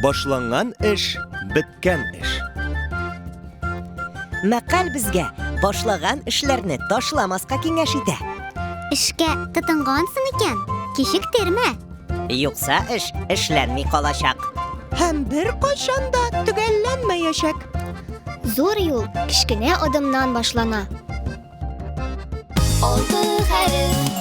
Башланган эш, беткән эш. Мәкаль безгә башлаган эшләрне ташламаска киңәш итә. Эшкә тотынгансың икән, кичектермә. Юкса эш эшләнми калачак. Һәм беркайчан да төгәлләнмәячәк. Зур юл кечкенә адымнан башлана. Алты хәреф.